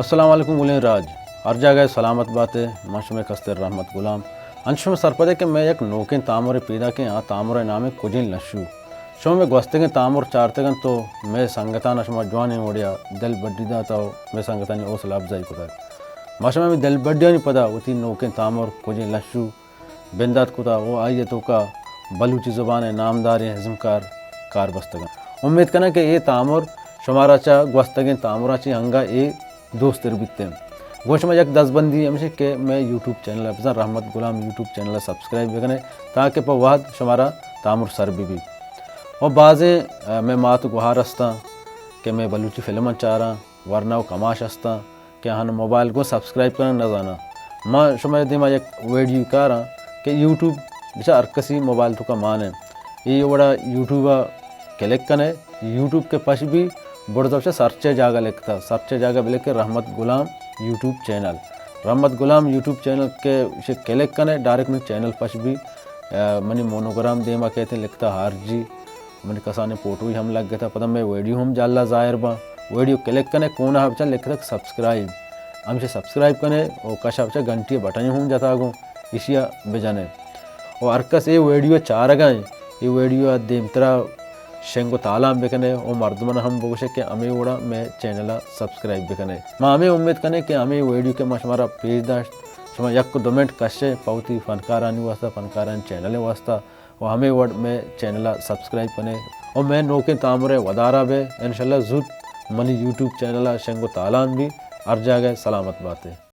السلام علیکم گلیں راج، ہر جاگہ سلامت باتے۔ من شمئے کستر رحمت غلام۔ انچو شما سرپدے کہ مئے یک نوکیں تامرے پیداکیں، آ تامرے نام کجیں لشو۔ شما مئے گوستگیں تامر چارتگ انت تو مئے سنگتانا شما جوانیں وڑیا دل بڈی داتا و مئے سنگتانی حوصلہ افزائی کتگ۔ ما شما ہمے دل بڈیانی پدا وتی نوکیں تامر کجیں لشو بندات کتا و آئی ء توکا بلوچی زبان ء نامداریں ازمکار کار بستگ انت۔ امیت کناں کہ اے تامر شمارا چہ گوستگیں تامراں چہ انگا اے دوست تر بیت انت۔ گوں شما یک دزبندی ہمیش کہ مئے یوٹیوب چینل ء بزاں رحمت غلام یوٹیوب چینل ء سبسکرائب بکنے تاکہ پہ وہد شمارا تامر سر بہ بیت۔ و بازیں، ء، مئے مات گوہار استاں کہ مئے بلوچی فلماں چاراں، ورنا و کماش استاں کہ آہان موبائل گوں سبسکرائب کنگ نہ زاناں۔ ما شمئے دیما یک ویڈیو کاراں کہ یوٹیوب بچا ہر کسی موبائل توکا مان انت۔ اے وڑا یوٹیوب ء کلک کنے، یوٹیوب کے پش بھی برزا بچا سرچ ء جاگہ لکھتا، سرچ ء جاگہ بلکھ رحمت غلام یوٹیوب چینل۔ رحمت غلام یوٹیوب چینل کے اسے کلک کنے، ڈائریکٹ منی چینل پش بھی، ء، منی مونوگرام دیما کہتے لکھتا ہار جی۔ منی کسانیں فوٹوی ہم لگتا، پدا مئے ویڈیو ہم جالا ظاہر باں۔ ویڈیو کلک کنے، کونا بچا لکھتگ سبسکرائب، ہمشہ سبسکرائب کنے و کشا بچا گھنٹی بٹن ہم جتا گوں، اشیا بجنے۔ و ہر کس اے ویڈیو چارگا ہیں، اے ویڈیو دیمترا شنگ و تالان بکنے و مردمان ہم بگوشے کہ ہمیں وڑا مئے چینل سبسکرائب بکنے۔ ما ہمیں امید کنے کہ ہمیں ویڈیو کہ ما شمارا پیش داشت، شما یک دو منٹ کشے پہ وتی فنکارانی واسطہ، فنکارانی چینل واسطہ و ہمے وڑ مئے چینل ء سبسکرائب کنے و مئے نوکیں تامر ء ودارا بے۔ انشاءاللہ زوت منی یوٹیوب چینل ء شنگ و تالان بی۔ ہر جاگہ سلامت باتے۔